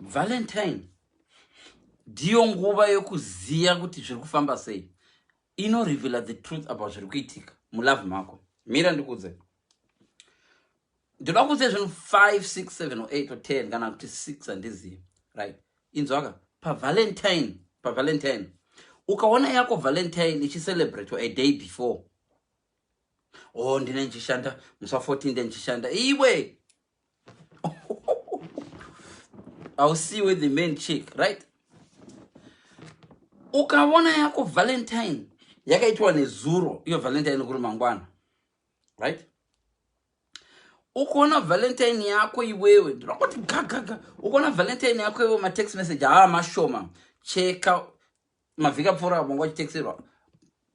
Valentine ndiyo nguva yokuziva kuti zviri kufamba sei. Inoreveala the truth about zviri kuitika mulove mako. Mira ndikuudze, ndoda kuudze zvinhu 5, 6, 7 or 8 or 10 kana kuti 6, handizivi, right? Inzwaka, paValentine ukaona yako Valentine ichicelebrate a day before, oh, ndine ndichishanda musi wa14, nde ndichishanda, iwe hausiwe the main chick, right? Ukaona yako Valentine yakaitwa nezuro, iyo Valentine kuri mangwana, right? Ukaona Valentine yako iwewe, ndinoda kuti gagaga, ukaona Valentine yako iwewe matext message haa mashoma, cheka mavhiki apfuura wanga uchitexterwa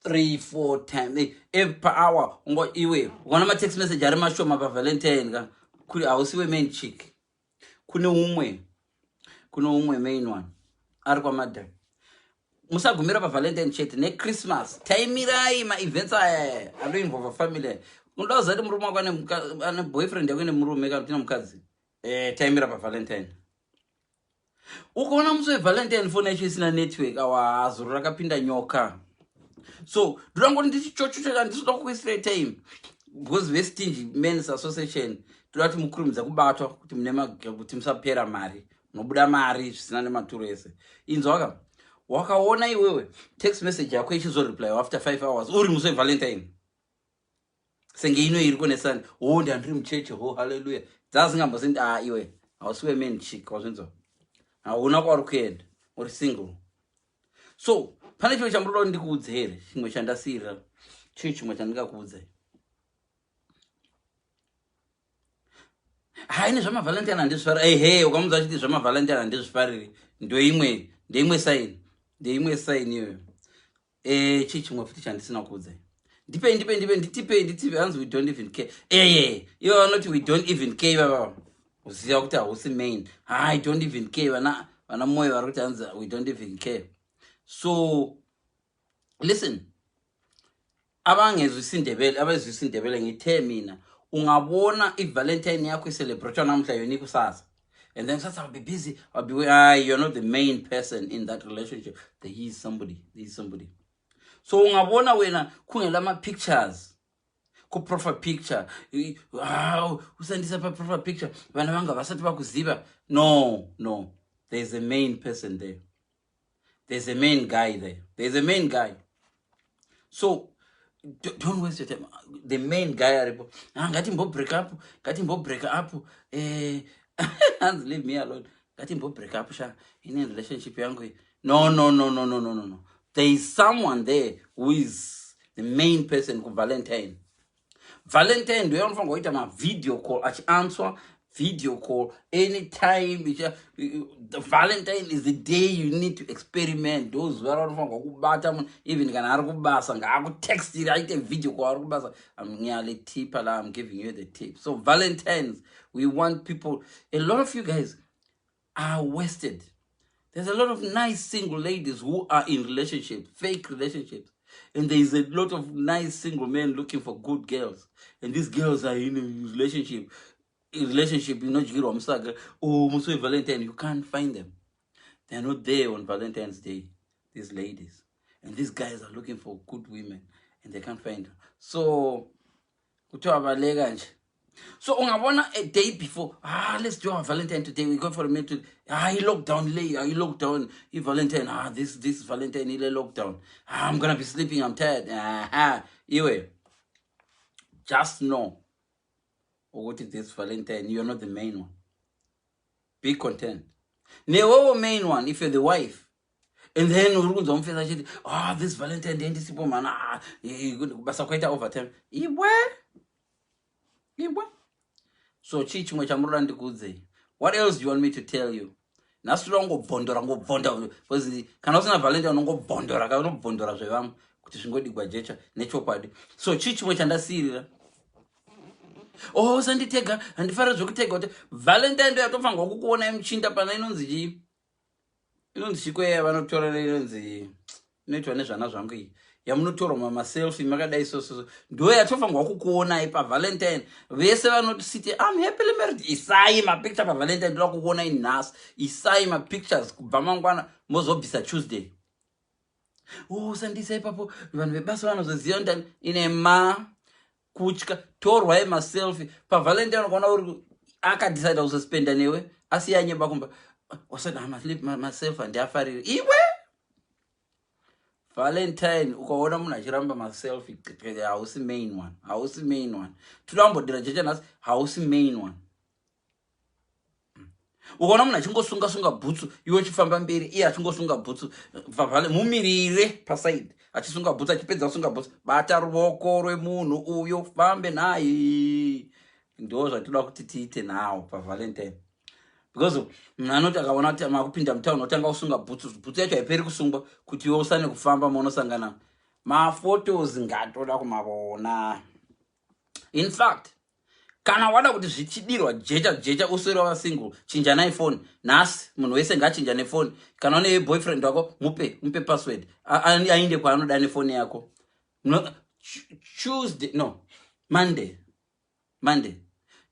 3, 4 times per hour. Ungo iwe ukaona matext message ari mashoma paValentine ka, kuri hausiwe main chick. Kune umwe main one ari kwamadam. Musagumira paValentine chete, neChristmas taimirai maevents aya anoinvolva family. Unoda kuziva kuti murume wako ane boyfriend yako nemurume kana kuti mukadzi, taimira paValentine. Ukaona musi weValentine foni yacho isina network, awa zuro rakapinda nyoka. So ndoda ngoti ndichichochocho, handisi kuda kuwastira time because veStingy Mens Association toda kuti mukurumidza kubatwa kuti mune kuti musapera mari, munobuda mari zvisina nematuro ese. Inzwaka, wakaona iwewe text message yako ichizoreply after 5 hours uri musi weValentine, senge ino iri kune Sunday, o ndandiri mucheche, ho halleluya, dzasingambosindi. A iwe hausiwe main chick, wazvinzwa? Hauna kwauri kuenda, uri single. So pane chimwe chamuroda kuti ndikuudze here? Chimwe chandasiyirira chii? Chimwe chandingakuudzai? Haini zvamaValentine handizvifariri. Ehe, ukamudza achiti zvamaValentine handizvifariri, ndoimwe, ndeimwe sign, ndeimwe sign iyoyo. Chii chimwe futi chandisina kuudzai? Ndipei, ndipei, ndipei, nditipei, nditipe. Hanzi, "We don't even care." Eye, ivo vanoti "We don't even care" vava uziva kuti hausi main. "I don't even care." Vana mwoyo vari kuti hanzi, "We don't even care." So listen, abangezwa isiNdebele, abezwa isiNdebele, ngithe mina ungabona iValentine yakho icelebrate namhla, yona ikusasa, and then kusasa, "I'll be busy, I'll be," ah, you're not the main person in that relationship. There is somebody, there is somebody. So ungabona wena kungelama pictures kuprofile picture, ah, usandisa paprofile picture, vana vanga vasati vakuziva, no, there's a main person there, there's a main guy there, there's a main guy. So don't waste your time. The main guy aripo. Ah, ngatimbo break up, ngatimbo break up. Hanzi, "Leave me alone." Ngatimbo break up sha, ine relationship yangu iyi. No, there is someone there who is the main person kuValentine. Valentine ndo yanofanirwa kuita mavideo call, achianswa video call anytime. The Valentine is the day you need to experiment. Ndo zuva raunofanirwa kubata munhu, even kana ari kubasa, ngaakutextire, aite video call ari kubasa. Ngiyaletipa la, I'm giving you the tip. So Valentines, we want people, a lot of you guys are wasted. There's a lot of nice single ladies who are in relationships, fake relationships, and there is a lot of nice single men looking for good girls, and these girls are in a relationship, in relationship inodyirwa musaga. Oh, musi weValentine you can't find them. They're not there on Valentine's Day, these ladies, and these guys are looking for good women and they can't find them. So kuthiwa baleka nje. So ungabona a day before, "Ah, let's do our Valentine today, we go for a minute." Ah, i-lockdown le, ah, i-lockdown, i-Valentine, ah, this Valentine ile lockdown, ah, I'm gonna be sleeping, I'm tired. Aha, iwe just know ukuthi this Valentine you're not the main one. Be content newewo main one. If you're the wife and then uri kunzwa mufesi achiti, "Ah, this Valentine ndendisipo mana, ah, basa kwaita overtime," iwe, iwe. So chii chimwe chamuroda ndikuudzei? What else do you want me to tell you? Nhasi toda kungobvondora, ngobvonda, because kana usina Valentine unongobvondora ka, unobvondora zvevamwe kuti zvingodigwa jecha nechokwadi. So chii chimwe chandasiyirira? Oh, usanditega, handifariri zvekutega. Kuti Valentine ndo yatofanirwa kukuonai muchinda pana inonzi chii, inonzi chikweya vanotora, inonzi inoitwa nezvana zvangu iyi. Yamunotorwa mamaselfi makadai sososo, ndo yatofanirwa kukuonai paValentine. Vese vanotisiti "I'm happily married", isai mapicture paValentine. Ndoda kukuonai nhasi. Isai mapictures kubva mangwana, mozobvisa Tuesday. Oh, usandisa ipapo, vanhu vebasa vanozoziva ndani ine ma kutya. Torwai maselfi paValentine. Ukaona uri akadecida kuzospenda newe, asi yanyeba kumba, wasati maselfi handiafariri iwe. Valentine, ukaona munhu achiramba maselfi, hausi main one, hausi main one. Toda kumbodira jecha nhasi, hausi main one. Ukaona munhu achingosunga sunga bhutsu, iwe uchifamba mberi, iye achingosunga bhutsu, mumirire paside achisunga bhutsu. Achipedza kusunga bhutsu, bata ruoko rwemunhu uyo, fambe naye. Ndo zvatoda kuti tiite nawo paValentine, because munhu anoti akaona kuti makupinda mutauni, otanga kusunga bhutsu. Bhutsu yacho haiperi kusungwa kuti iwe usane kufamba. Munosangana maphotos, ngatoda kumavona. In fact, kana wada kuti zvichidirwa jecha jecha, uswere wava single, chinjanai foni nhasi. Munhu wese ngachinja nefoni. Kana une boyfriend wako, mupe password, ainde kwaanoda nefoni yako. No, Tuesday, no, Monday, Monday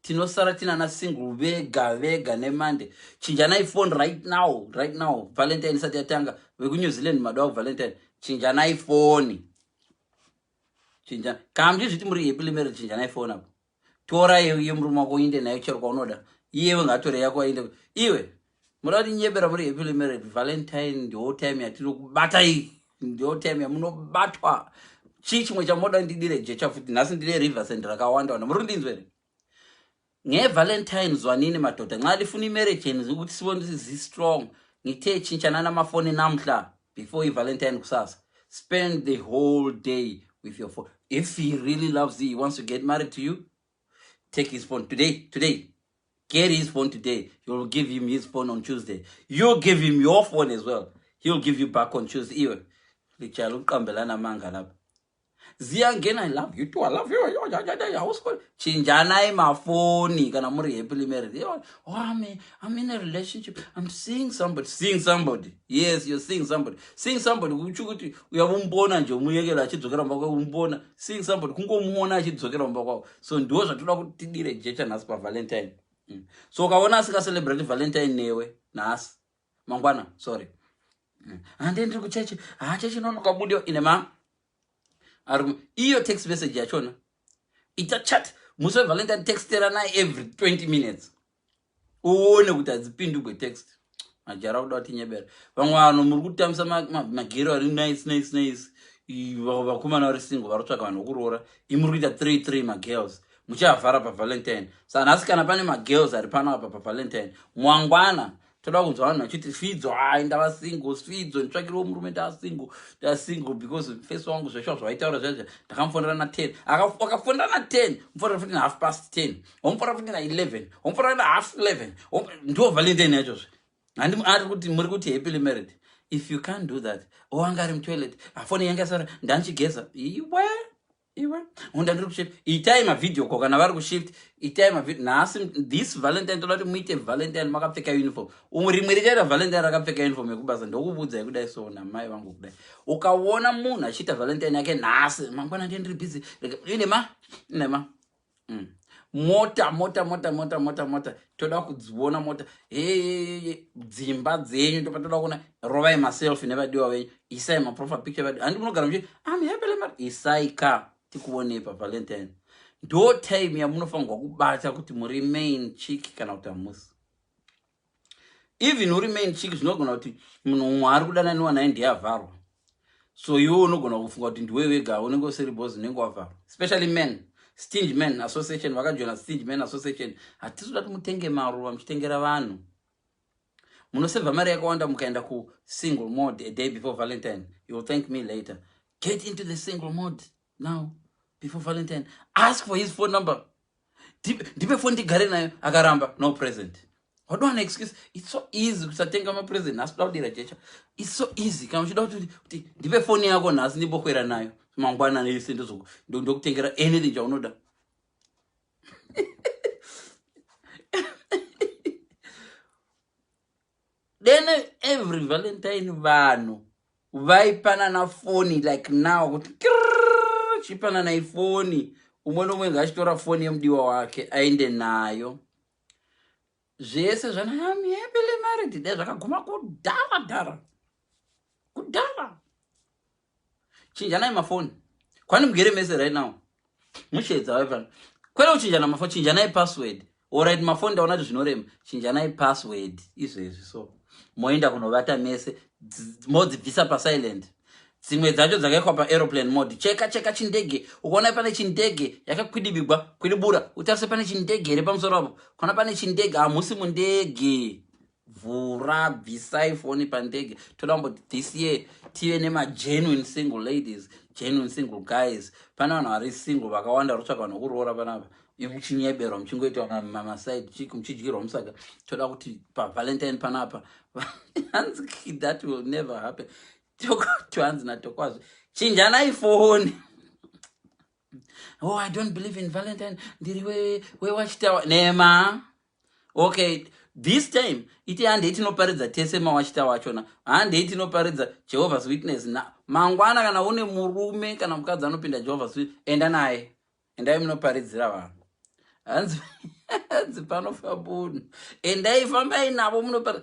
tinosara tinana single vega vega neMonday. Chinjanai phone right now, right now, Valentine isati yatanga. VekuNew Zealand, madawa kuValentine, chinjanai foni. Chinja kana muchizviti muri happily married, chinjanai foni apo. Tora yemurume wako, uinde nayo chero kwaunoda. Iyewe ngatore yako ainde. Iwe muda kuti nyebera muri happily married. Valentine ndo time yatiri kubata iyi, ndo time yamunobatwa. Chii chimwe chamoda ndidire jecha futi nhasi? Ndine river rakawanda wanda. Muri kundinzwa here? NgeValentine, zwanini madoda, nxa lifuna imarriage yenu ukuthi sibone ukuthi zi-strong, ngithe tshintshanani amafoni namhla before iValentine kusasa. Spend the whole day with your phone. If he really loves you, he wants to get married to you, take his phone today. Today, get his phone today. You'll give him his phone on Tuesday. You give him your phone as well, he'll give you back on Tuesday. Iwe lijala ukuqambelana amanga lapha, ziyangena "I love you too, I love you." Chinjanai mafoni kana muri happily married. Oh, I'm in a relationship, I'm seeing somebody. Seeing somebody? Yes, you're seeing somebody. Seeing somebody kutsho kuti uyavumbona nje, umuyekela achidzokera mumba kwako. Umbona seeing somebody, kungomuona achidzokera mumba kwako. So ndo zvatoda kuti tidire jecha nhasi paValentine. So ukaona asingacelebrate Valentine newe nhasi, mangwana, sorry, Hande ndiri kuchechi. Ha, chechi inonoka budiwa ine ma ari iyo text message yachona. Ita chat musi weValentine, texteranai every 20 minutes, uone kuti hadzipindugwe text. Majara kuda kutinyebera. Vamwe vanhu muri kutambisa magero ari nice, nice, nice. Vakomana vari single vari kutsvaka vanhu vokuroora, imuri kuita 3 3 magirls muchavhara paValentine. Saka nhasi kana pane magirls ari pano apa paValentine, mwangwana toda kunzwa vanhu vachiti, "Fidzo, hai, ndava single. Fidzo, nditsvakirewo murume, ndava single, ndava single because face wangu zveshuwa zvaitaura zvaizvo. Ndakamufonera na10." Akafonera na10, mufonera futi nahalf past 10, wamufonera futi na11, wamufonera nahalf 11. Ndo Valentine yachozve. Handi ari kuti muri kuti happily married? If you can't do that, owanga ari mutoilet, afoni yange asara, ndanchigeza. Iwe, iwe unda ndiri kushift, itai mavideo call. Kana vari kushift, itai mavideo nhasi. This Valentine toda kuti muite Valentine makapfeka uniform. Umwe rimwe richaita Valentine rakapfeka uniform yekubasa. Ndokubudzai kudai so namai vangu kudai, ukaona munhu achiita Valentine yake nhasi, mangwana ndiye ndiri busy inema inema. Mota, mota, mota, mota, mota, mota, toda kudziona mota. Hey, dzimba dzenyu ndopatoda kuona. Rovai maselfi nevadiwa venyu, isai maprofile picture vadiwa. Handi munogara muchi "I'm happily married"? Isai ka tikuonei paValentine. Ndo time yamunofanirwa kubata kuti muri main chick kana kuti hamusi. Even uri main chick, zvinogona kuti munhu umwe ari kudananiwa naye ndiye avharwa. So iwe unogona kufunga kuti ndiwe wega unenge usiri boss, unenge wavharwa. Especially men, Stingy Men Association, vakajoina Stingy Men Association, hatisi kuda kuti mutenge maruva muchitengera vanhu. Munosevha mari yakawanda mukaenda kusingle mode a day before Valentine. You will thank me later. Get into the single mode now before Valentine. Ask for his phone number. Ndipe phone ndigare nayo. Akaramba, no present. Wadowana excuse. It's so easy kusatenga mapresent nhasi. Kuda kudira jecha, it's so easy. Kana uchida kuti ndipe foni yako nhasi, ndimbokwera nayo, mangwana ese ndokutengera anything chaunoda. Then every Valentine vanhu Vaipanana foni like now kuti chipananai foni, umwe nomwe ngaachitora foni yemudiwa wake aende nayo. Zvese zvana I'm happily married dai zvakaguma kudhara dhara kudhara. Chinjanai mafoni kwani mugere mese right now, muchedza vaipano kwete kuchinjana mafoni, chinjanai password. Alright, mafoni ndaona kuti zvinorema, chinjanai password izvezvi. So moenda kunovata mese, modzibvisa pasilent. Dzimwe dzacho dzakaikwa paaeroplane mode. Cheka cheka chindege, ukaona pane chindege yakakwidibigwa, kwidibura utarise pane chindege here pamusoro apo. Kana pane chindege, hamusi mundege, vhura, bvisai foni pandege. Toda kumboti this year tive nemagenuine single ladies, genuine single guys. Pane vanhu vari single vakawanda vari kutsvaka vanhu vekuroora panapa, muchinyeberwa, muchingoitwa maside chick, muchidyirwa musaga. Toda kuti paValentine panapa, hanzi that will never happen. Hanzi natokwazvo, chinjanai foni. Oh, I don't believe in Valentine, ndiri wewatchtower. Nema okay, this time iti handei tinoparidza tese mawatchtower achona, handei tinoparidza Jehovah's Witness. Na mangwana kana une murume kana mukadzi anopinda Jehovah's Witness, enda naye, endai munoparidzira vanhu. Hanzi panofa munhu, endai, fambai navo munopari.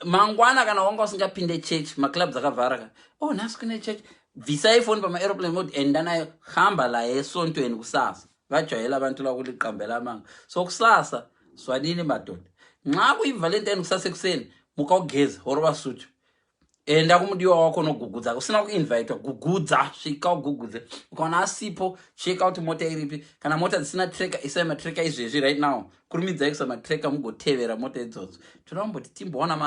Mangwana kana wanga usingapinde church, maclubs akavhara ka, oh, nhasi kune church, bvisai foni pama-aeroplane mode, enda nayo, hamba laye esontweni kusasa. Vajwayela abantu lakuliqambela amanga. So kusasa zwanini madoda, nxa kuyiValentine kusasa ekuseni, muka ugeze, worova sutu, enda kumudiwa wako unogugudza usina kuinvitwa. Gugudza, svika ugugudze. Ukaona asipo, cheka kuti mota iripi. Kana mota dzisina tracker, isai matracker izvezvi right now. Kurumidzai kuisa matracker, mugotevera mota idzodzo. Toda kumboti timboona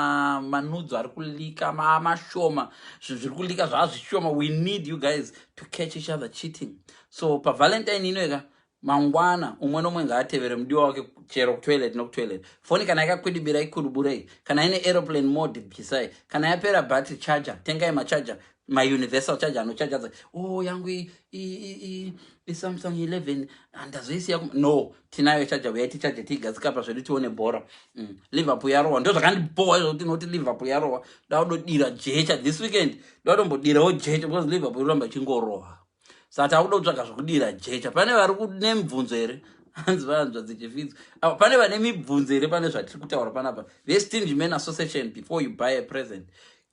manudzo ari kulika mashoma, zvinhu zviri kulika zvaa zvishoma. We need you guys to catch each other cheating. So paValentine inoika mangwana, umwe nomwe ngaatevere mudiwa wake chero kutoilet nokutoilet. Foni kana yakakwidibira, ikuruburei. Kana ine aeroplane mode, bvisai. Kana yapera battery, charger, tengai macharger, mauniversal charger anochaja. Oh, yangu iSamsung 11 handazoisiya. No, tinayo charger, uyai tichaje, tiigadzika pazvedu, tione bhora. Liverpool yarohwa, ndo zvakandibowa izvo kuti noti Liverpool yarohwa. Daudodira jecha this weekend, dautombodirawo jecha because Liverpool iramba ichingorohwa, saka takuda kutsvaga zvokudira jecha. Pane vari kune mibvunzo here? Hanzi vanzva dzichifidzwa. Pane vane mibvunzo here pane zvatiri kutaura panapa? VeStingy Men Association, before you buy a present,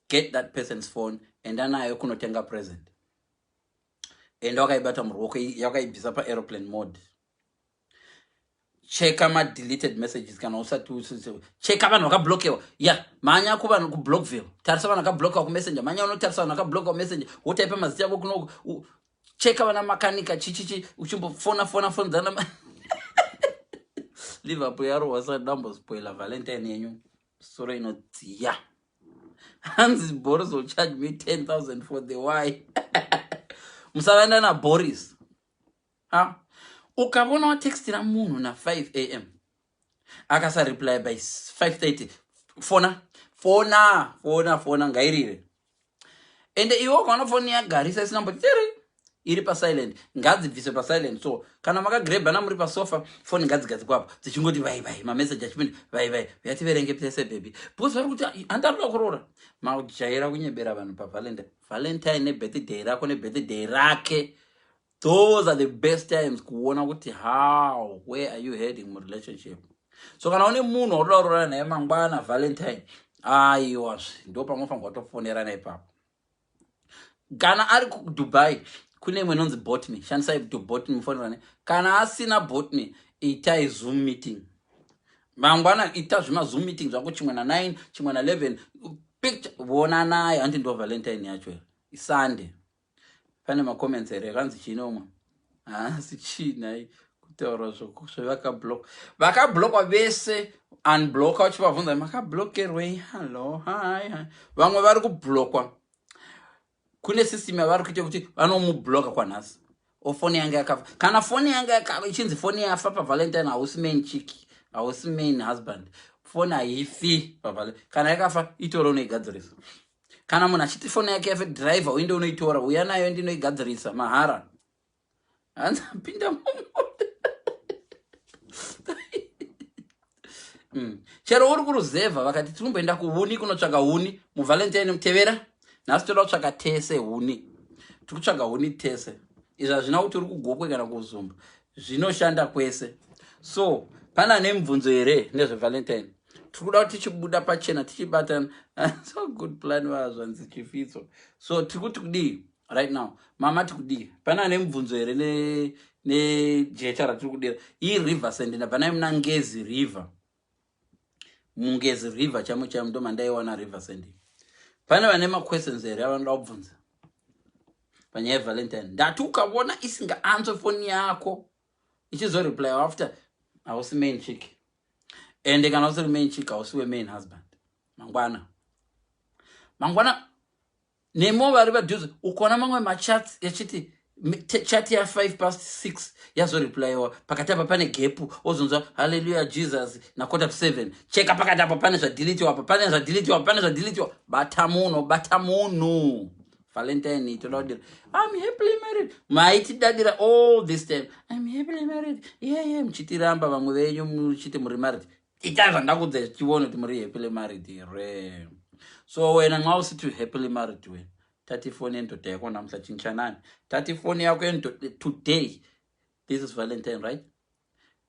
get that person's phone, enda nayo kunotenga present, enda wakaibata muruoko, yakaibvisa paaeroplane mode. Cheka madeleted messages kana usati cheka vanhu vakablokewa. Ya, mhanya kuvanhu kuBlockville, tarisa vanhu vakablokewa kuMessenger. Mhanya unotarisa vanhu vakablokewa kuMessenger, wotaipa mazita avo kuno. Cheka vana makanika, chichichi, uchimbofona fona foni dzana. Liverpool yarohwa, sati dambospoila Valentine yenyu, soro inodziya. Hanzi Boris will charge me 10,000 for the why. Musavaenda naBoris. Ha, ukavona watextira munhu na5 a.m., akasareply by 5:30, fona, fona, fona, fona, ngairire. Ende iwe ukaona foni yagarisa isina mboti tiri iri pasilent, ngadzibvise pasilent. So kana makagrebhana muri pasofa, foni ngadzigadzikwapo dzichingoti vai vai, mameseji achipinda vai vai, yativerenge tese baby, because vari kuti handaroda kuroora. Majaira kunyebera vanhu paValentine. Valentine nebirthday rako nebirthday rake, those are the best times kuona kuti how, where are you heading murelationship. So kana une munhu wakuda kuroora naye mangwana Valentine, aiwazve ndo pamofanirwa kutofonerana ipapo. Kana ari kuDubai, kune imwe inonzi Botme, shandisai Botme mufonerane. Kana asina Botme, itai Zoom meeting mangwana. Ita zvimaZoom meeting zvako, chimwe na9, chimwe na11, picture vonanayo. Handi ndo Valentine yacho here? ISunday. Pane macomments here? Kanzi chinomwe haasi chinai kutaura zvevakablock. Vakablockwa vese, unblocka uchivabvunza, "Makablokerwei? Hallo, hi hi." Vamwe vari kublockwa, kune system yavari kuita kuti vanomubloka kwanhasi. Ofoni yange yakafa, kana foni yange ichinzi foni yafa paValentine, hausi main chick, hausi main husband. Foni haifi. Kana yakafa, itore unoigadzirisa. Kana munhu achiti foni yake yafe, driver uinde unoitora, uya nayo, ndinoigadzirisa mahara. Hanzi apinda mumota. Chero uri kuruzevha, vakati tirumboenda kuhuni kunotsvaga huni muValentine, mutevera Nhasi toda kutsvaka tese huni. Tiri kutsvaga huni tese. Izvi hazvina kuti uri kuGokwe kana kuZumba, zvinoshanda kwese. So pana nemubvunzo here nezveValentine? Tiri kuda kuti tichibuda pachena, tichibatana. So good plan vazvanzi chifitso. So tiri kuti kudii right now, mama? Tikudii? Pana nemubvunzo here nejecha ratiri kudira ii? River sand ndabva nayo muna Ngezi River, muNgezi River chamo chamo, ndo mandaiwana river sand. Pane vane maquestions here avanoda kubvunza panyaya yeValentine? Ndati ukaona isinga-answer foni yako, ichizoreply after, hausi main chick. Ende kana usiri main chick, hausi wemain husband. Mangwana, mangwana nemo vari padhuze, ukaona mamwe machats yachiti chat ya5 past 6 yazoreplyiwa, pakati apa pane gap, wozonzwa "Hallelujah Jesus" na7:15. Cheka pakati apa, pane zvadeletiwa apa, pane zvadeletiwa, pane zvadeletiwa. Bata munhu, bata munhu. Valentine toda kudira "I'm happily married". Maitidadira all this time, "I'm happily married", yeah, muchitiramba vamwe venyu muchiti muri married. Ita zvandakudza, tione kuti muri happily married here. So wena, nxa usithi happily married, wena thatha ifoni yendoda yakho namhla. Tshintshanani, thatha ifoni yakho yendoda today. This is Valentine, right?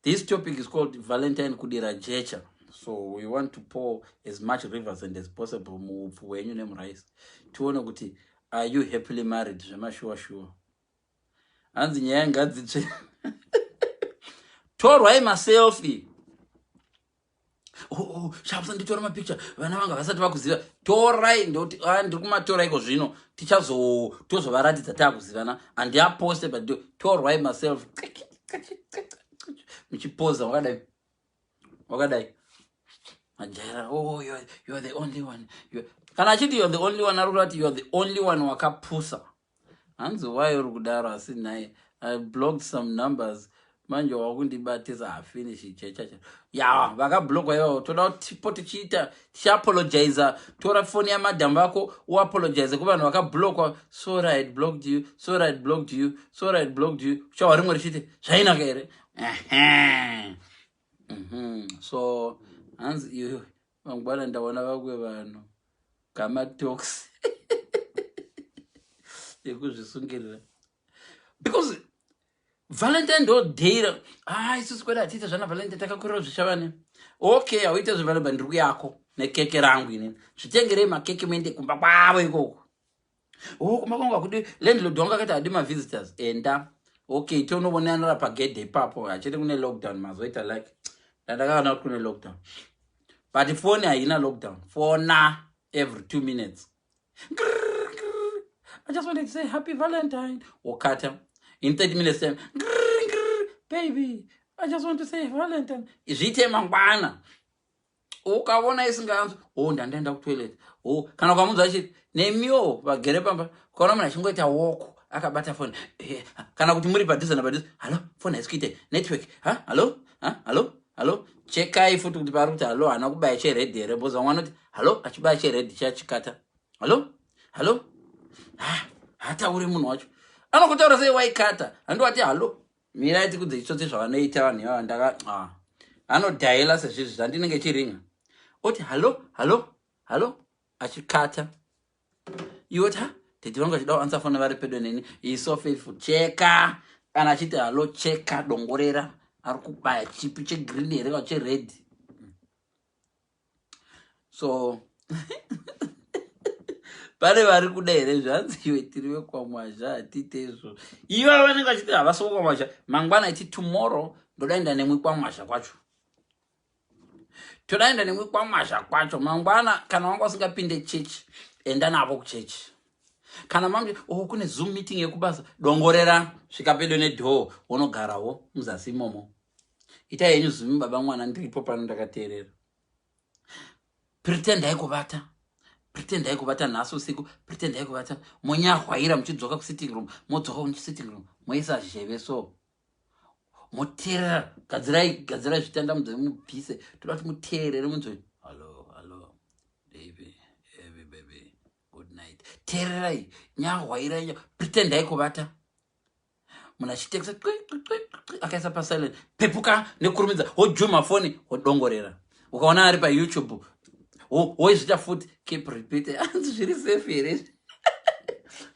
This topic is called Valentine kudira jecha. So we want to pour as much rivers and as possible muupfu hwenyu nemurice, tione kuti are you happily married zvemashuwa shuwa. Hanzi nyaya ngadzitsve, torwai maselfie. Oh, shabusa nditora mapicture, vana vanga vasati vakuziva. Torai, ndoti, ah, ndiri kumatora iko zvino, tozovaratidza taakuzivana. Handiaposte, but torwai maselfie muchipoza wakadai wakadai, majaira. Oh, you are the only one. Kana achiti "You are the only one", ari kurati you are the only one wakapusa. Hanzi, "Why uri kudaro?" Asi nhaye, I blocked some numbers, manje wakundibatisa. Hafinish chechacha ya vakablockwa ivavo. Toda kuti tipo tichiita tichiapologiza. Tora foni yamadhamu vako, uapologize kuvanhu vakablockwa. "Sorry I blocked you, sorry I blocked you, sorry I blocked you." Uchahwa rimwe richiti, "Zvainaka here?" So hanzi iwe mangwana ndaona vamwe vanhu gamatox ekuzvisungirira because Valentine ndo day ra. Ah, isusu kwedu hatiite zvana Valentine, takakurira zvichavane. Okay, hauite zveValentine, ndiri kuyako nekeke rangu inini. Zvitengerei makeke, muende kumba kwavo ikoko. O, kumba kwangu hakudi, landlord wangu akati hadi mavisitors. Enda, okay, tonovonanira pagedhe ipapo. Hachete kune lockdown, mazoita like ndandakaona kuti kune lockdown, but foni haina lockdown. Fona every 2 minutes. "Grrr, grrr. I just wanted to say happy Valentine." Wokata in 30 minutes time. "Grrr, grrr, baby, I just want to say Valentine." Zviite mangwana. Ukaona isinganzwi, o, ndandaenda kutoilet. O, kana ukamunzwa achiti nemiwo vagere pamba, ukaona munhu achingoita woko akabata foni, kana kuti muri padhuze napadhuze, "Hallo, foni haisi kuite network, ha, hallo, ha, hallo, hallo." Chekai futi kuti pari kuti hallo haana kubaya chered here, because vamwe vanoti hallo achibaya chered chachikata. "Hallo, hallo." Ha, hatauri munhu wacho, anokutaura sei waikata? Handiwati hallo. Mirai tikudze chitsotsi zvavanoita vanhu ivava. Ndaka, ah, anodhaila sezvizvi zvandinenge chiringa, oti "Hallo, hallo, hallo", achikata. Iwe ti, "Ha, daddy vangu achida kuanswer foni, vari pedo neni." Is so faithful. Cheka kana achiti hallo, cheka, dongorera ari kubaya chipi, chegreen here kana chered. So pane vari kuda here? Zvanzi iwe, tiri vekwamwazha, hatiite izvo. Ivo vanenge vachiti havasi vokwamwazha. Mangwana iti, "Tomorrow ndodaenda nemwi kwamwazha kwacho, todaenda nemwi kwamwazha kwacho mangwana." Kana wanga usingapinde chechi, enda navo kuchechi. Kana mange, oh, kune Zoom meeting yekubasa, dongorera, svika pedo nedoor, wonogarawo muzasi imomo. Itai henyu Zoom, baba mwana, ndiripo pano ndakateerera. Pretendai kuvata, pretendai kuvata nhasi usiku, pretendai kuvata, monyahwaira muchidzoka kusitting room. Modzoka kusitting room, moisa zheve so, moteerera. Gadzirai, gadzirai zvitanda munzwe, mubvise. Toda kuti muteerere, munzwe, "Hallo, hallo, baby, baby, baby, good night." Teererai, nyahwairai, pretendai kuvata. Munhu achitekesa akaisa pasilent, pepuka nekurumidza, wojuma foni, wodongorera. Ukaona ari paYouTube, woizvita futi, keep repeat. Anzi zviri safe here?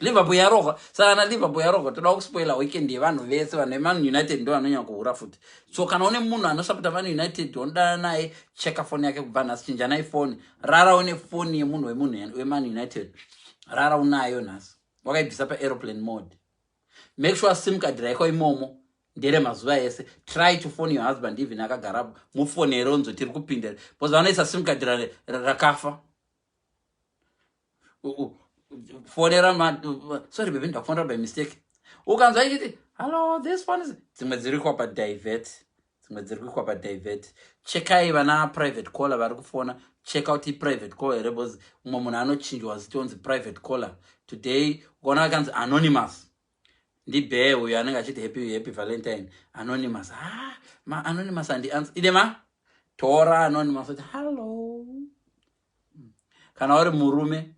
Liverpool yarohwa. Saka kana Liverpool yarohwa, toda kuspoila weekend yevanhu vese. Vanhu veMan United ndo vanonyanya kuhura futi. So kana une munhu anosapota Man United wonodana naye, cheka foni yake kubva nhasi. Chinjanai foni. Rara une foni yemunhu wemunhu weMan United, rara unayo nhasi wakaibvisa paaeroplane mode. Make sure sim card raiko imomo ndere mazuva ese. Try to phone your husband even akagarapo. Mufonere unzo tiri kupinda, because vanoisa sim card rakafa. Fonera, "Sorry baby, ndakufonera by mistake." Ukanzwa ichiti, "Hello, this phone is," dzimwe dziri kuwa padivert, dzimwe dziri kuikwa padivert. Chekai vana private caller vari kufona. Cheka kuti iprivate call here, because umwe munhu anochinjwa zitonzi private caller today. Ukaona akanzi anonymous, ndibhee uyo anenge achiti, "Happy, happy Valentine." Anonymous, ah, ma anonymous handi answer. Idema tora anonymous kuti hello. Kana uri murume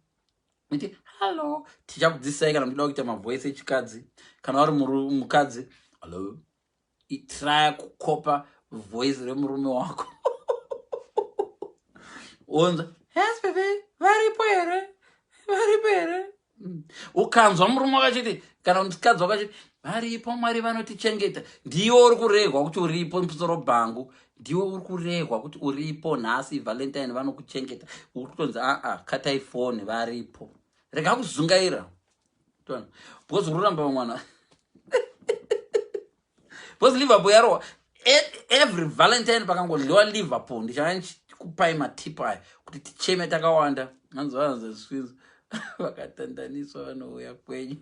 iti hello. Tichakudzidzisai kana muchida kuita mavoice echikadzi. Kana uri mukadzi, hello. Try kukopa voice remurume wako. Onza, "Yes baby, varipo here? Varipo here?" Ukanzwa murume wakachiti kana mukadzi wakachiti varipo, Mwari vanotichengeta, ndiwe uri kurehwa kuti uripo. Musoro bhangu, ndiwe uri kurehwa kuti uripo nhasi Valentine, vanokuchengeta. Uri kutonzi, "Aa, katai foni, varipo." Rega kuzungaira, because uri kuramba mwana, because Liverpool yarohwa. Every Valentine pakangodliwa Liverpool, ndichava ndichikupai matipu aya kuti ticheme takawanda. Hanzi vanazeswinzo vakatandaniswa vanouya kwenyu.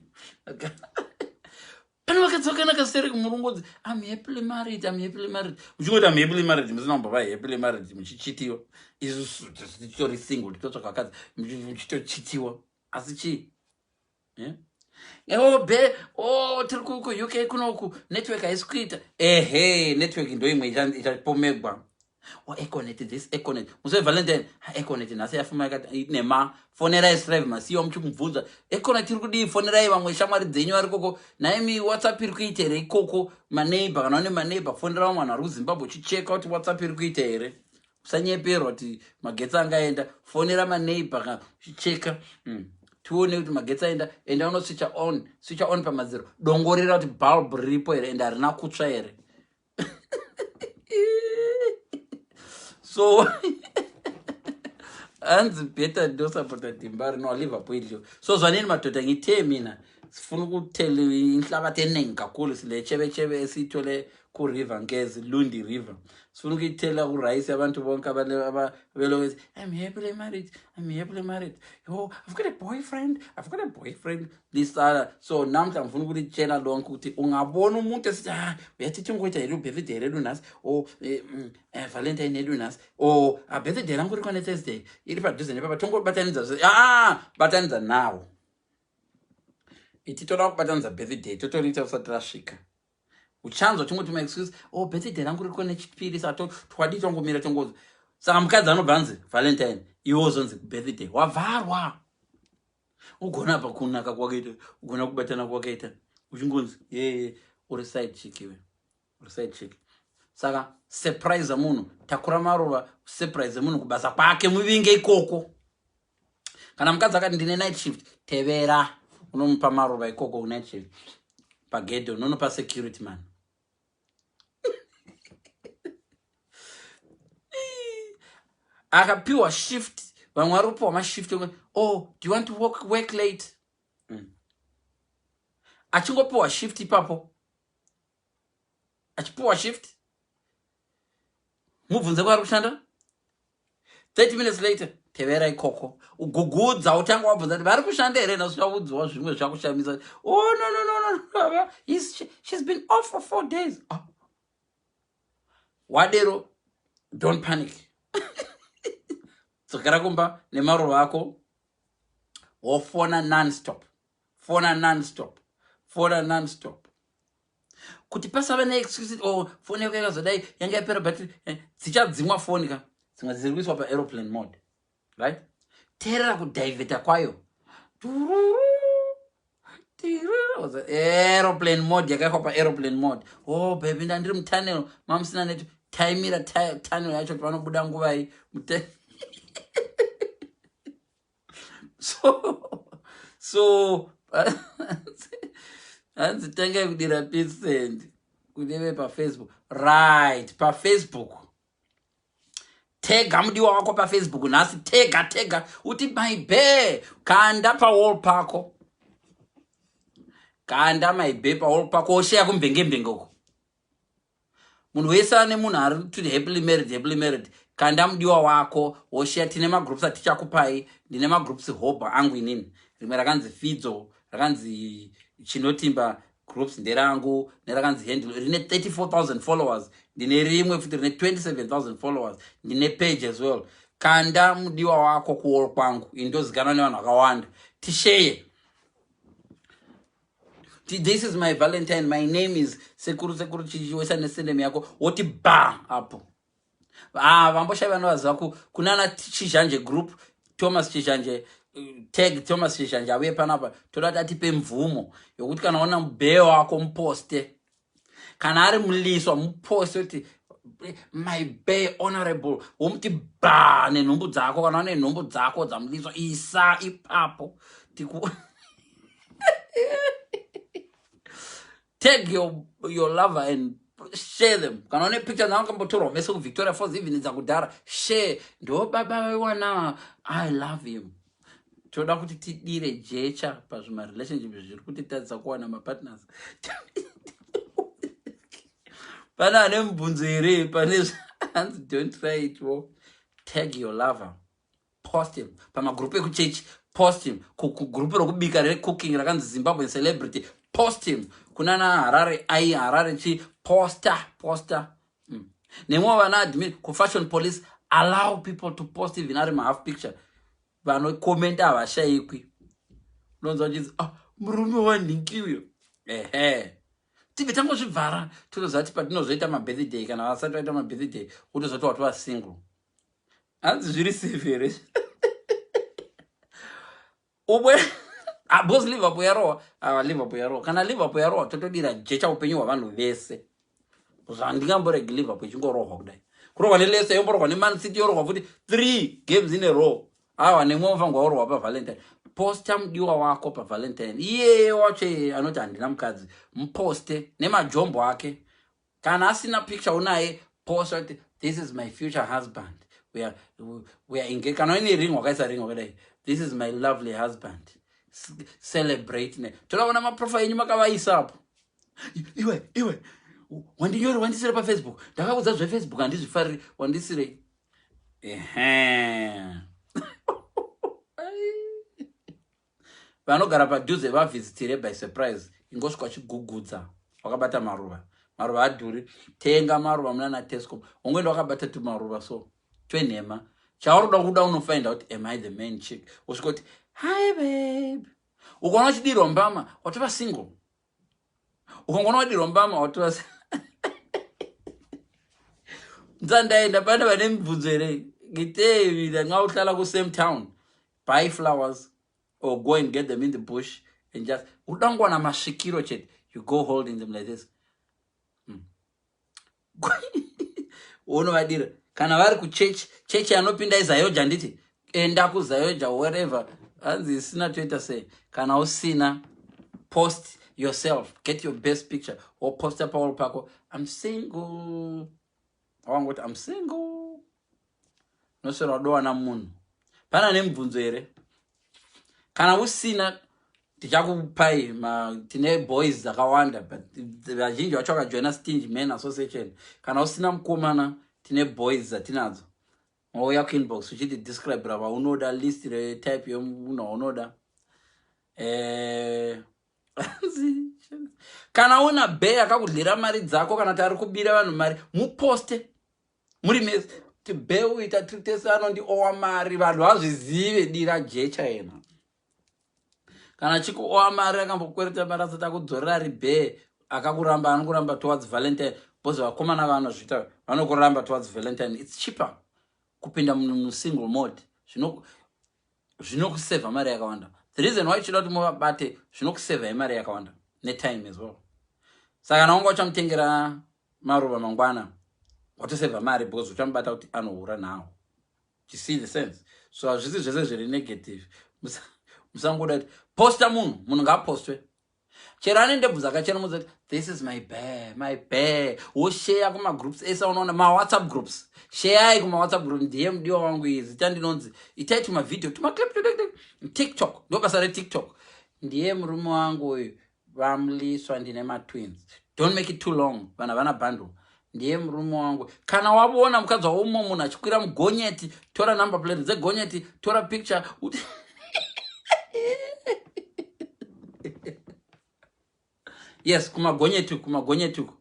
Pane vakadzi vakanaka sere murungodzi, "I'm happily married, I'm happily married." Muchingoti, "I'm happily married," musina kumbova happily married, muchichitiwa. Isusu titori single, titotsvaka vakadzi, muchitochitiwa. Asi chii? Oh, be oh, tiri kuUK kunoku, network haisi kuita. Ehe, network ndo imwe ichapomegwa. O Econet this, Econet musi weValentine, Econet nhasi yafuma yakati nema. Fonerai Strive Masiyiwa muchimubvunza, "Econet iri kudii?" Fonerai vamwe shamwari dzenyu vari koko. Naimi, WhatsApp iri kuita here ikoko? Maneighbor, kana une maneighbor, fonera vamwe vanhu vari kuZimbabwe uchicheka kuti WhatsApp iri kuita here. Usanyeperwa kuti magetsi angaenda. Fonera maneighbor kana uchicheka. Tione kuti magetsi aenda. Enda unoswitcha on, switcha on pamadziro. Dongorera kuti bulb riripo here ende harina kutsva here. So hanzi better ndosapota dhimba rino Liverpool idliwe. So zvanini madoda, ngithe mina sifuna ukuthela inhlabathi eningi kakhulu. Sile chebechebe esiyithole ku-river Ngezi, Lundi River, sifuna ukuyithela kurice. Abantu bonke abelokuthi, "I'm happily married, I'm happily married. Yo, I've got a boyfriend, I've got a boyfriend," lisala. So namhla ngifuna ukulitshela lonke ukuthi ungabona umuntu esithi, "Ah, uyathi tingoita hedu birthday redu nhasi," o Valentine yedu nhasi, o ah, birthday rangu rikwa neThursday, iri padhuze nepapa, tongobatanidza. Ah, batanidza nawo. Iti toda kubatanidza birthday, totoriita usati rasvika. Uchanzwa tingoti maexcuse, "Oh, birthday rangu riko neChipiri," saka twadii tongomira tongoza. Saka mukadzi anobva anzi Valentine, iwe wozonzi birthday, wavharwa. Ugona apa kunaka kwakaita, ugona kubatana kwakaita, uchingonzi yeye uri side chick. Iwe uri side chick. Saka surprise munhu, takura maruva, surprise munhu kubasa kwake, muvinge ikoko. Kana mukadzi akati, "Ndine night shift," tevera unomupa maruva ikoko night shift pagedhe, unonopa security man. Akapiwa shift, vamwe vari kupiwa mashift, "Oh, do you want to work late?" Achingopiwa shift ipapo, achipiwa shift, mubvunze kwaari kushanda. 30 minutes later, tevera ikoko, ugugudza, utanga wabvunza kuti vari kushanda here nhasi. Uchaudziwa zvimwe zvakushamisa. "Oh, no, no, no, no, she's been off for 4 days." Oh. Wadero, don't panic. Dzokera kumba nemaruva ako, wofona nonstop, fona nonstop, fona nonstop, kuti pasave neexcuse, "Oh, foni yako yakazodai, yanga yapera battery." Dzichadzimwa foni ka, dzimwe dziri kuiswa paaeroplane mode, right? Teerera kudhaivheta kwayo, aeroplane mode yakaiswa paaeroplane mode. "Oh baby, ndandiri mutunnel, mamusina net." Taimira tunnel yacho kuti vanobuda nguvai. So Hanzi tangai kudira percent kuneve paFacebook. Right, paFacebook tega mudiwa wako paFacebook nhasi. Tega, tega uti "My bae". Kanda pawall pako, kanda "My bae" pawall pako, osheya kumvengembenge uko. Munhu wese ane munhu ari to happily married, happily married, kanda mudiwa wako, wosheya. Tine magroups atichakupai. Ndine magroups hoba angu inini. Rimwe rakanzi Fidzo, rakanzi Chinotimba groups nderangu, nerakanzi Handle rine 34,000 followers. Ndine rimwe futi rine 27,000 followers. Ndine page as well. Kanda mudiwa wako kuwall kwangu. Indozikanwa nevanhu vakawanda. Tisheye, "This is my Valentine. My name is sekuru sekuru." Chichiwesa nesurname yako, woti ba apo. Ah, vamboshai vanovaziva kunana Chizhanje group, Thomas Chizhanje. Tag Thomas Chizhanje auye panapa. Toda kuti atipe mvumo yokuti kana ona mubhee wako, muposte. Kana ari muliswa, muposte kuti "My bae honorable", womuti ba nenhumbu dzako. Kana une nhumbu dzako dzamuliswa, isa ipapo. Tiku tag your lover and share them. Kana une picture dzawakambotorwa mese kuVictoria Falls, even dzakudhara, share. Ndo baba vewana, I love him. Toda kuti tidire jecha pazvimarelationship zviri kutitadzisa kuwana mapartners. Pane ane mubvunzo here? Pane hanzi don't try it wo. Tag your lover, post him pamagrupu ekuchechi, post him kugrupu rokubika, recooking, rakanzi Zimbabwe Celebrity, post him kunana Harare ai Harare chi posta posta. Nemwe vana admin kufashion police, allow people to post even ari mahalf picture. Vanokomenta havashayikwi. Unonzwa uchinzi, "Ah, murume wanhingi uyo." Ehe, tibve tangozvibvara. Totozati patinozoita mabirthday, kana vasati vaita mabirthday, utozoti watova single. Hanzi zviri safe here umwe? Ah, because Liverpool yarohwa. Ah, Liverpool yarohwa. Kana Liverpool yarohwa, totodira jecha upenyu hwavanhu vese. Zvandingamboregi Liverpool ichingorohwa kudai, kurohwa neLeicester, yomborohwa neMan City, yorohwa futi three games in a row. Awa, nemwe ufanirwa worohwa paValentine. Posta mudiwa wako paValentine. Iyeye wacho iyeye anoti handina mukadzi, muposte nemajombo ake. Kana asina picture unaye, posta kuti "This is my future husband. We are engaged." Kana uine ring, wakaisa ring wakadai, "This is my lovely husband." Celebrate ne toda kuona maprofile enyu makavaisapo. Iwe, iwe wandinyore, wandisire paFacebook. Ndakaudza zveFacebook handizvifariri. Wandisirei? Ehe, vanogara padhuze vavhizitire by surprise. Ingosvika chigugudza wakabata maruva. Maruva adhuri. Tenga maruva muna naTesco. Ungoenda wakabata tumaruva so twenhema. Chauri kuda kuda unofind out, "Am I the main chick?" Usvika kuti, "Hi babe." Ukaona uchidirwa mbama, watova single. Ukangona wadirwa mbama, watova. Ndzandaenda. Pane vane mibvunzo here? Ngitei mina, nxa uhlala ku-same town, buy flowers or go and get them in the bush and just uda kungowana masvikiro chete. You go holding them like this. Unovadira. Kana vari kuchechi, chechi anopinda iZAOGA, handiti? Enda kuZAOGA, wherever. Hanzi isina toita sei? Kana usina, post yourself. Get your best picture, woposta pawall pako, "I'm single." Wangoti "I'm single", noswera wadowana munhu. Pana nemubvunzo here? Kana usina, tichakupai. Tine boys dzakawanda, but vazhinji vacho vakajoina Stingy Men Association. Kana usina mukomana, tine boys dzatinadzo. Wauya kuinbox uchiti describe vaunoda, list retype yemunhu waunoda. Kana una bae akakudlira mari dzako, kana kuti ari kubira vanhu mari, muposte muri mese kuti bae uita tiri tese, anondiowa mari. Vanhu vazvizive. Dira jecha yena. Kana chikuowa mari, akambokwereta mari asati akudzorera, ari bae akakuramba, anokuramba towards Valentine, because vakomana vanozviita, vanokuramba towards Valentine. It's cheaper kupinda musingle mode. Zvinokusevha mari yakawanda. The reason why chida kuti muvabate, zvinokusevha imari yakawanda netime as well. Saka kana wanga uchamutengera maruva mangwana, watosevha mari because uchamubata kuti anohura. Now you see the sense? So hazvisi zvese zviri negative. Musangoda kuti posta munhu, munhu ngaapostwe. Chero ane ndebvu dzakachena, mudza kuti this is my bear, my bear. Wosheya kumagroups ese unoona, mawhatsapp groups. Sheyai kumawhatsapp group, ndiye mudiwa wangu, iyi zita ndinonzi. Itai tumavhidhio, tumaclip, TikTok, ndo basa reTikTok. Ndiye murume wangu uyu, vamuliswa, ndine matwins. Don't make it too long, vanhu havana bundle. Ndiye murume wangu. Kana wavona mukadzi waumo munhu achikwira mugonyeti, tora number plate dzegonyeti, tora picture. Yes, kumagonyeti, kumagonyeti uko.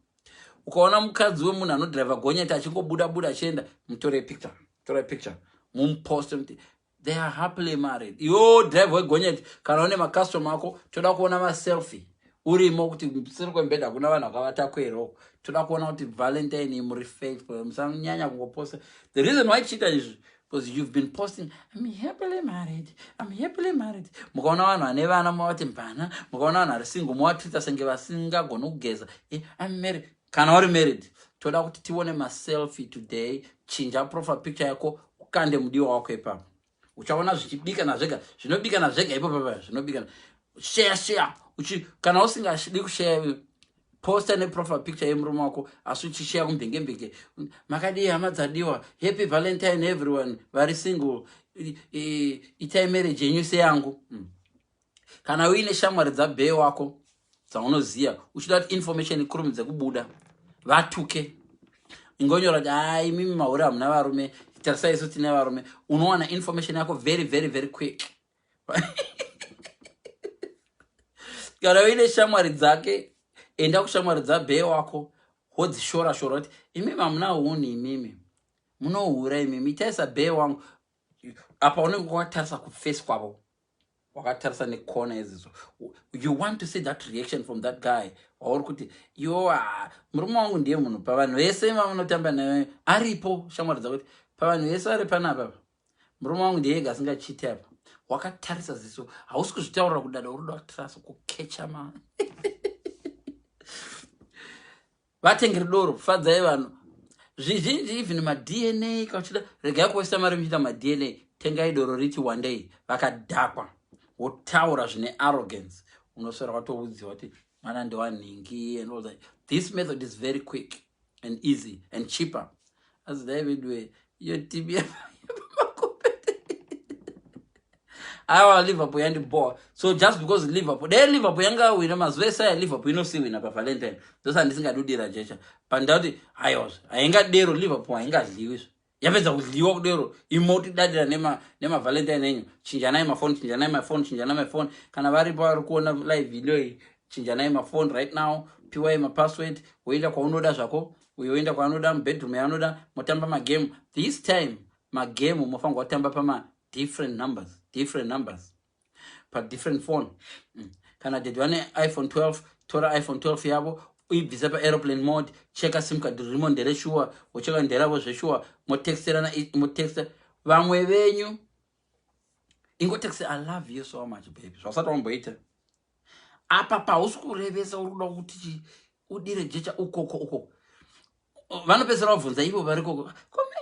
Ukaona mukadzi wemunhu anodhiraivha gonyeti achingobuda buda achienda, mutore picture, tore picture, mumuposte, muti they are happily married. Iwo drive wegonyeti, kana une macustomer ako, toda kuona maselfie urimo, kuti seri kwembedha hakuna vanhu vakavatakwero. Toda kuona kuti Valentine muri faithful. Musanyanya kungoposta. The reason why chiita izvi, because you've been posting, "I'm happily married, I'm happily married." Mukaona vanhu vane vana, mavati mvana. Mukaona vanhu vari single, movatreata senge vasingagoni kugeza. I'm married. Kana uri married, toda kuti tione maselfie today. Chinja profile picture yako, ukande mudiwa wako ipapo. Uchaona zvichibikana zvega, zvinobikana zvega ipo papa, zvinobikana. Share, share. Uchi, kana usingadi kushare, posta neprofile picture yemurume wako, asi uchisheya kumvengembenge. Makadii hama dzadiwa? Happy Valentine everyone vari single. Itai marriage yenyu seyangu. Kana uine shamwari dzabhee wako dzaunoziva, uchida kuti information ikurumidze kubuda, vatuke. Ingonyora kuti, "Hai, imimi mahure, hamuna varume, tarisai isu tine varume." Unowana information yako very very very quick. Kana uine shamwari dzake, enda kushamwari dzabhee wako, wodzishora shora kuti, "Imimi hamuna huni, imimi munohura, imimi itaisa bhee wangu." Apa unenge wakatarisa kuface kwavo, wakatarisa nekona yeziso. You want to see that reaction from that guy wauri kuti, "Yo, murume wangu ndiye munhu pavanhu vese vamunotamba naye aripo." Shamwari dzakuti, "Pavanhu vese vari panapa, murume wangu ndiye ega asingachiti." Apa wakatarisa ziso, hausi kuzvitaurira kudada, uri kuda kutarisa kukecha ma vatengeri doro. Fadzai vanhu zvizhinji, even maDNA kauchida, regai kuwesta mari muchiita maDNA. Tengai doro riti one day, vakadhakwa, wotaura zvine arrogance, unoswera watoudziwa kuti mwana ndewanhingi and all that. This method is very quick and easy and cheaper. Asi dai veduwe, iyo timu aiwa, Liverpool yandiboa. So just because Liverpool, dai Liverpool yanga wina mazuva ese aya, Liverpool inosiwina paValentine, ndosa ndisingadudira jecha pandauti aiwazve haingadero. Liverpool haingadliwi, yapedza kudliwa kudero, imotidadira nemaValentine enyu. Chinjanai mafoni, chinjanai mafoni, chinjanai mafoni. Kana varipo vari kuona live video iyi, chinjanai mafoni right now. Piwai mapassword, woenda kwaunoda zvako, uyo woenda kwaanoda, mubedroom yaanoda, motamba magame. This time magame mofanirwa kutamba pama different numbers, different numbers padifferent phone. Kana daddy vane iPhone 12, tora iPhone 12 yavo, uibvise paaeroplane mode, cheka SIM card ririmo ndereshuwa, wocheka nderavo zveshuwa, motexterana, motexta vamwe venyu. Ingotexte, "I love you so much, baby," zvausati wamboita. Apa pausi kurevesa, uri kuda kuti udire jecha ukoko ukoko. Vanopedzisira vabvunza ivo vari koko,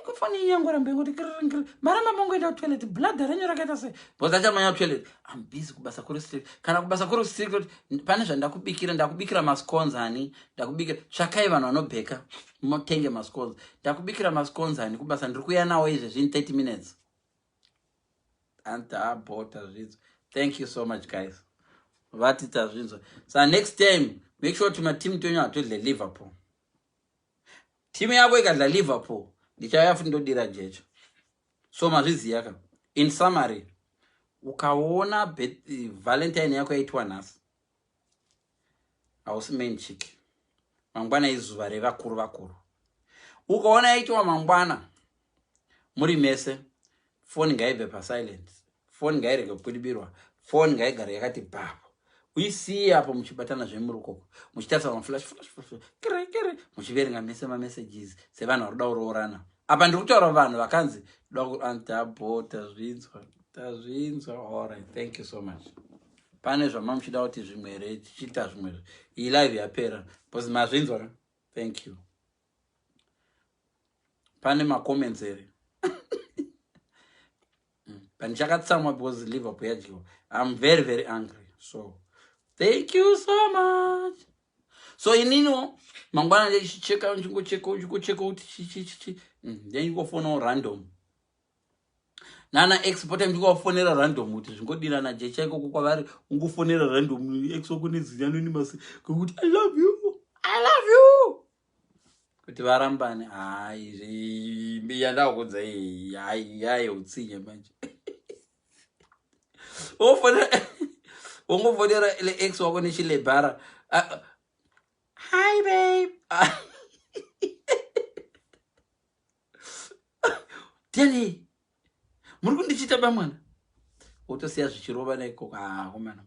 "Kofoni yangu rambe ingoti kirikiri, maramba mongoenda kutoilet, bladder renyu rakaita sei?" Because achamanya kutoilet. "I'm busy, kubasa kuri strict." Kana kubasa kuri strict, pane zvandakubikira, ndakubikira mascones hani, ndakubikira. Tsvakai vanhu vanobheka, motenge mascones. "Ndakubikira mascones hani, kubasa ndiri kuuya nawo izvezvi in 30 minutes." Antabota zvinzwa. Thank you so much guys, vati tazvinzwa. Sa next time make sure kuti matimu tenyu hatodle Liverpool. Timu yako ikadla Liverpool, ndichauya futi ndodira jecha. So mazviziya ka? In summary, ukaona Valentine yako yaitwa nhasi, hausi main chick. Mangwana izuva revakuru vakuru. Ukaona yaitwa mangwana muri mese, foni ngaibve pasilent, foni ngairege kukudibirwa, foni ngaigare yakati bhapo, uisiye apo, muchibatana zvemuri ukoko, muchitarisa maflash flash flash, kere kere, muchiverenga mese mamessages sevanhu vari kuda kuroorana. Apa ndiri kutaura vanhu vakanzi tabho. Tazvinzwa, tazvinzwa. Allright, thank you so much. Pane zvama muchida kuti zvimwe here tichiita zvimwe? Iyi live yapera because mazvinzwa. Thank you. Pane macomments here? But ndichakatsamwa because Liverpool yadyiwa. I'm very very angry. So thank you so much. So ininiwo mangwana ndichicheka, ndichingocheka, ndichingocheka kuti chichichichi, ndichingofonawo random nana ex pota, ndingovafonera random kuti zvingodirana jecha ikoko kwavari. Ungofonera random ex wako nezinanonymous kwekuti "I love you, I love you," kuti varambane. Hai, yandakudza iyi, hai, hai, utsinye manje. Wofonera, wongofonera le ex wako nechilebhara, "Hi babe." Tell muri kundichita bamwana, wotosiya zvichirova naikoko. Akomana,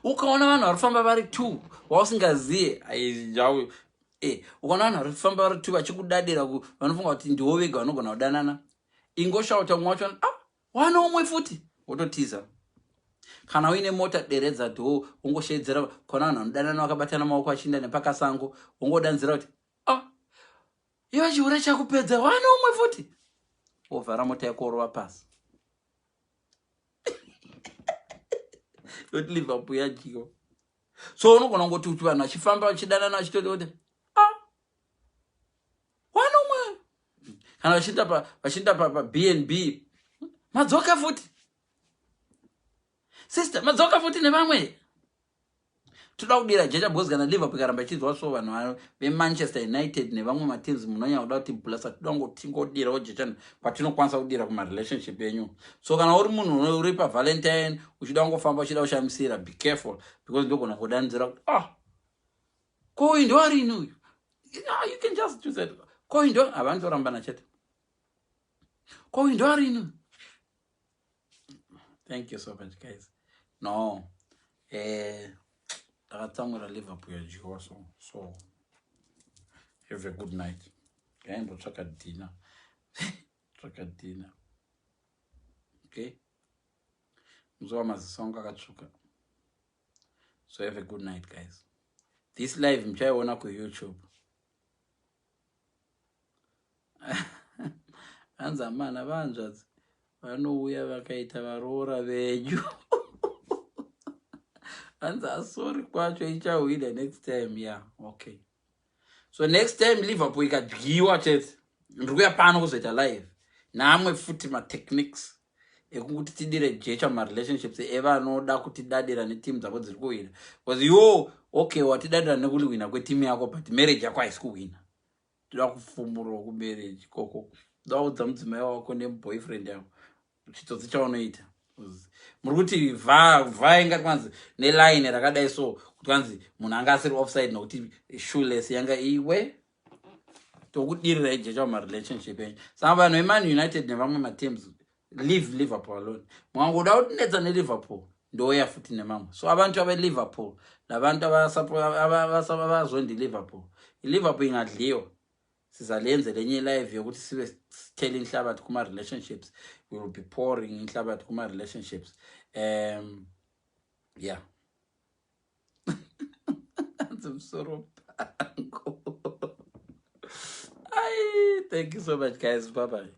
ukaona vanhu vari kufamba vari two wausingaziye, ukaona vanhu vari kufamba vari two vachikudadira, vanofunga kuti ndiwo vega vanogona kudanana, ingoshauta mumwe wacho, "Ah, wana umwe futi," wototiza. Kana uine mota, deredza door, wongoshedzera. Kona vanhu vanodanana vakabatana maoko achiinda nepakasango, wongodanzira kuti, "Ah, iwe chihure chakupedza, wana umwe futi," wovhara mota yako, worova pasi yoti Liverpool yadyiwa. So unogona kungoti kuti vanhu vachifamba vachidanana vachitoti kuti, "Ah, wana umwe," kana vachiinda pa B&B, "Madzoka futi sister, madzoka futi nevamwe." Toda kudira jecha because kana Liverpool ikaramba ichinzwa so, vanhu veManchester United nevamwe mateams munonyanya kuda kuti blasa, toda kungotingodirawo jecha kwatinokwanisa kudira kumarelationship enyu. So kana uri munhu uri paValentine uchida kungofamba uchida kushamisira, be careful, because ndogona kudanidzira kuti, "Ah, ko uyu ndoarini uyu?" You can just do that. "Ko uyu ndo havanotorambana chete. Ko uyu ndoarini uyu?" Thank you so much, guys. No, ndakatsamwira Liverpool yadyiwa. So have a good night. Ngaimbotsvaka dinner, tsvaka dinner. Okay, muzuva maziso angu akatsvuka. So have a good night, guys. This live muchaiona kuYouTube. Hanzi amana vanzvadzi vanouya vakaita varoora venyu. Hanzi asori kwacho ichahwina next time. Yeah, okay. So next time Liverpool ikadyiwa chete, ndiri kuya pano kuzoita live naamwe futi matechniques ekuti tidire jecha mumarelationships evanoda kutidadira netimu dzavo dziri kuwina, because iwo, okay, watidadira nekuwina kwetimu yako, but marriage yako haisi kuwina. Toda kufumurwa kumarriage koko, toda kuudza mudzimai wako neboyfriend yako chitsotsi chaunoita. Muri kuti va inga kwanzi neline rakadai, so kuti kwanzi munhu anga asiri offside nokuti shoelace yanga iwe. Tokudirira ijecha mumarelationship enyu. Saka vanhu veMan United nevamwe mateams, leave Liverpool alone. Mwangoda kutinetsa neLiverpool, ndoya futi nemamwe. So abantu abeLiverpool nabantu abazondi Liverpool, iLiverpool ingadliwa, sizalenze lenye live yokuthi sibe sithele inhlabathi kuma-relationships. We will be pouring inhlabathi kuma-relationships. Yeah, msoro pango. Ai, thank you so much, guys. Bye bye.